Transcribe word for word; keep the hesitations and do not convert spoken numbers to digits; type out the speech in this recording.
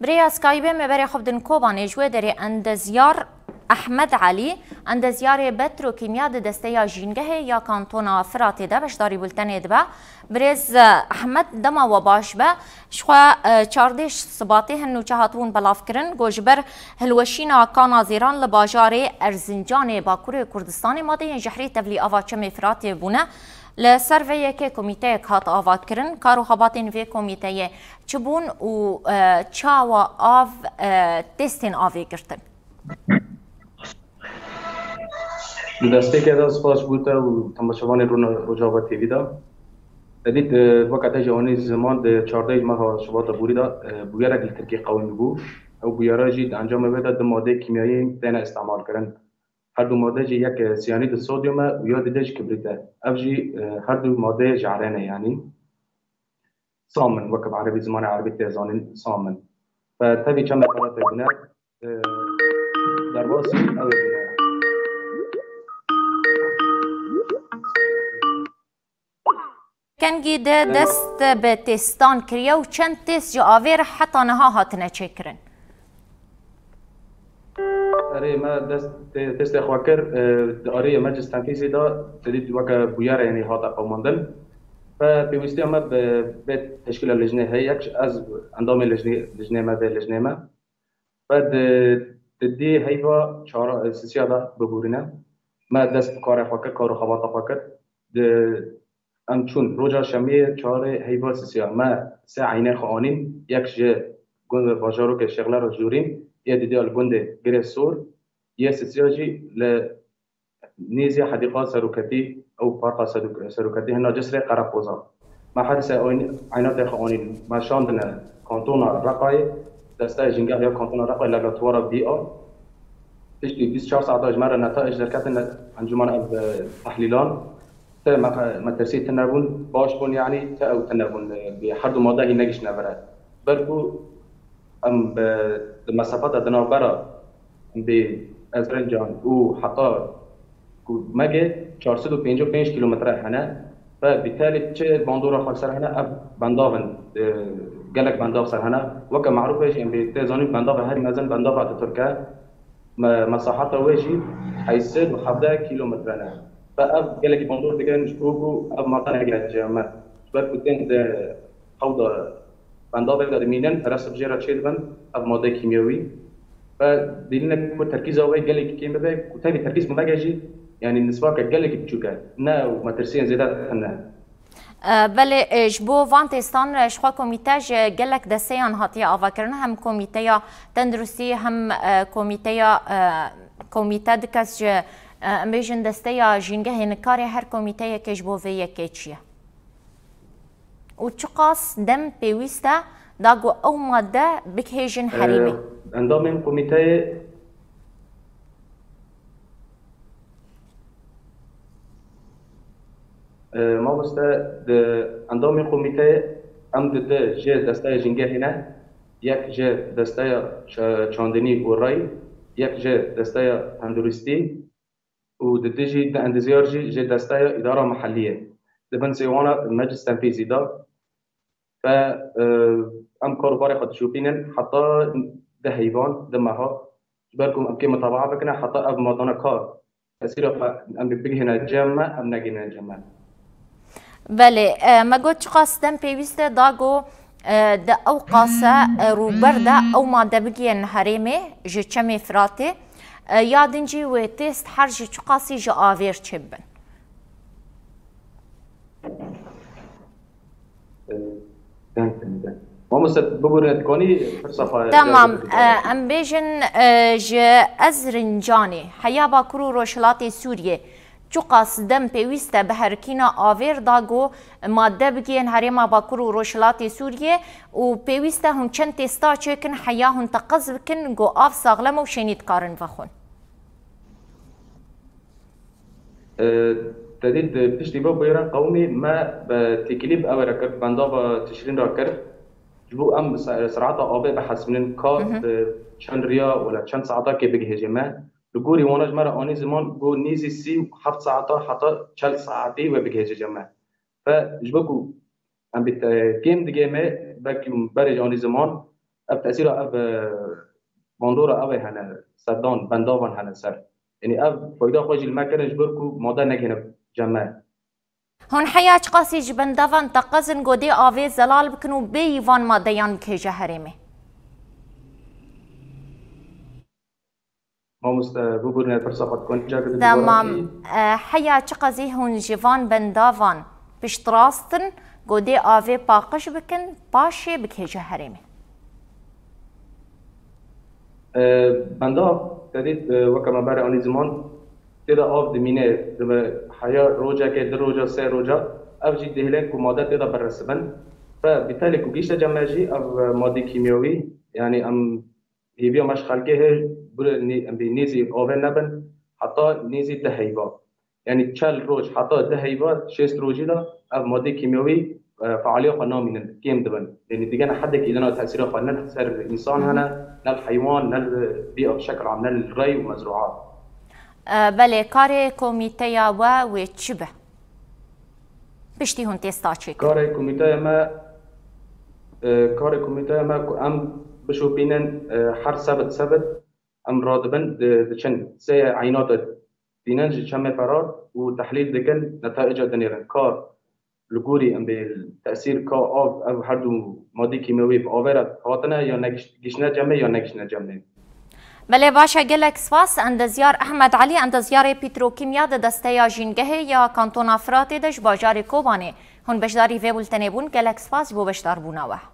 Bi rêya Skypeê me berê xwe bidin Kobanê, ji wê derê endezyar Ehmed Elî, endezyarê petrokîmya di desteya jîngehê ya kantona Firatê de beşdarî bultenê dibe. Birêz Ehmed, dema we baş be. Ji xwe, e, çardeh Sibatê hin nûçe hatibûn belavkirin ku ji ber hilweşîna kana zêran li bajarê Erzincanê Bakurê Kurdistanê madeyên jehrî tevlî ava çemê Firatê bûne. Li ser vê yekê komîteyek hat avakirin. Kar û xebatên vê komîteyê çi bûn û, e, çawa av, e, testên avê girtin? Di destpêkê de spas ji bo te û temaşevanên Rona-, Rojava T V de. Te dît, e, weke te jî anî ziman, di çardeh meha Şibata borî de, e, bûyerek li Tirkiyê qewimî bû. Ew bûyera jî di encamê wê de du madeyê kîmyayî têne îstemal kirin. Her du made jî yek, e, siyanîd û sodyum e û ya dide jî kibrît e. Ev jî, e, her du madeyê jehrê ne, yanî. Sam in, weke bi erebî, zimanê erebî tê zanîn, sam in. Ve tevî çemê Firatê bûne, e, derbasî ew ê bûne. Kengî de dest bi têstan kiriye û çend têst ji avê re heta niha hatine çêkirin? Erê, me dest tê-, têstê xwe kir, e, di arê Meclis Tenfîzî de, te dît weke bûyere, yanî hate qewimandin. Ve pêwîstiya me bi vê teşkîla lijnê heye, yek ji ez endamê lijnê, lijnê me, vê lijnê me. Ve di, di dê heyva çara, sisiya de bibûrîne. Me dest bi karê xwe kir, kar û xebata xwe kir. Di, em çûn roja şemiyê çarê heyva sisiya. Me sê eynê xwe anîn, yek ji gund bajarokê Şêxler û Jûrîn, yê didê li gundê Girê Sor, yê sisiya jî li nêzî hedîqa seroketî û parka serok-, seroketî hina Cisrê Qereqoza. Me her sê eyn-, eynatê xwe anîn, me şandine kantona Reqayê, desteya jîngeh ya kantona Reqayê, laboratuvara B A. Piştî bîst û çar saeta ji me re netayec derketin, encûmana ev, e, tehlîlan. Te me, me tirsî tune bûn, baş bûn, yanî te ew tune bûn, e, bi her du madehî negiştine vir e. Ber ku em bi, di mesafata di navbera bi Ezrincan û heta ku Megê çar sed û pêncî û pênc kîlometre hene. Ve bîtelî çi bandora xwe ser hene, ev bendav in, e, gelek bendav ser hene. Weke merûf e jî, em bê tê zanîn bendava herî mezin bendava Atatürk e. Me-, mesaheta wê jî heyt sed û hevdeh kîlometre ne. Ve ev gelekî bandor digerin ji bo ku ev mada negihêje me. Ji ber ku tên di hewda bendavê de dimînin, perestib jê re çêdibin, ev madeyê kîmyewî. Ve dîlîne ku terkîza wê gelekî kêm bibe, ku tevî terkîz ku mege jî, yanî nisbake gelekî biçûk e. Ne û metirsiyên zêde tune. E, belê, e, ji bo van têstan, e, ji xwe komîte ji gelek desteyan hatiye avakirin, hem komîteya tenduristî, hem, e, komîteya, e, komîte du kes ji, e, em bêjin desteya jîngehê nikarê her komîteyekê ji bo vê yekê çi ye? Û çiqas dem pêwîst e da ku ew madde bigihêjin herêmê? E, endamên komîteyê E, mamoste, di endamên komîteyê em di di ji desteya jîngehê ne, yek ji desteya ça-, çandinî û rayî, yek ji desteya tenduristî û di di jî di endezyar jî ji desteya îdara mehellî ye. Di bin sê wana meclis tenfîzî de. Fe, e, em kar û barê xwe dişopînin heta di heyvan, di meha. Ji ber ku em kê mutabaa bikine heta ev madana ka tesîra xwe em bigihîne cem me, em negihîne cem me. Belê, e, me got çiqas dem pêwîst e da ku, e, di ew qase, e, rûber de ew madde bigihên herêmê ji çemê Firatê, e, ya din jî wê têst her ji çiqasî ji avêr çêbibin. Mamoste, bibûre, dikanî pirsa xwe Tamam, ziyade bikî. E, em bêjin, e, ji Ezrincanê, heya Bakur û Rojhilatê Sûriyê, çiqas dem pêwîst e bi herikîna avêr da ku madde bigihên herêma Bakur û Rojhilatê Sûriyê û pêwîst e hûn çend têsta çêkin, heya hûn teqez bikin ku av saxlem û şênî dikarin vexwin? E, te dît, e, piştî vê bûyera qewimî me bi têkilî bi ew re kir, bendava Tişrîn re kir. Ji bo em se-, serata avê bihesibînin, ka Hı hı. bi çend riya wala çend saetakê bigihêje me. Li gorî wana ji me re anî ziman, ku nêzî sî û heft saeta heta çel saetî wê bigihêje cem me. Fe, ji bo ku em bê te-, kêm digê me, belkî berê ji anî ziman, Ev tesîra ev, e, bandora ev ê hene, sedan, bendavan hene ser. Yanî ev fayda xwe jî li me kirin ji ber ku made negihîne cem me. Hûn heya çiqasî ji bendavan teqezin godê avê zelal bikin û bêyî van madeyan bikêje herêmê? Mamoste, bibûrine pirsa xwe dikon cak din. Tamam. E, heya çiqasî hûn ji van bendavan piştrast in godê avê paqij bikin, paşê bikêje herêmê? E, bendav, te dît, e, weke me berê anî ziman, tê de av dimîne, dibe heya rojekê, du roja, sê roja, ev jî dihêlin ku made tê de biresibin. Fe bîtelê ku gihîşte cem me jî, ev, e, madê kîmyewî, yanî em hêviya me ji xelkê heye, bire nê-, em bê nêzî avê nebin, heta nêzî du heyva. Yanî çel roj heta du heyva, şêst rojî de ev madê kîmyewî, e, fealiya xwe namînin, kêm dibin. Yanî digene hedekî dina tesîra xwe ne li ser însan hene, ne li heywan, ne li bî şekil am, ne li rey û mezruat. E, belê, karê komîteya we wê çi be? Piştî hûn tê staçê kirin. Karê komîteya me, e, karê komîteya me ku em bişopînin, e, her sebit sebit em radibin, di-, diçin sê eynata tînin ji çemê Ferat û tehlîl dikin, netaica dinêrin. Ka li gorî em bê tesîr ka av, ev her du madî kîmewî bi avê re hatine ya negiş-, giştine cemê ya negiştine cemê. Belê baş e, gelek spas. Endezyar Ehmed Elî, endezyarê pîtrokîmya di desteya jîngehê ya Kantona Firatê de ji bajarê Kobanê. Hûn beşdarî vê bultenê bûn. Gelek spas ji bo beşdarbûna we.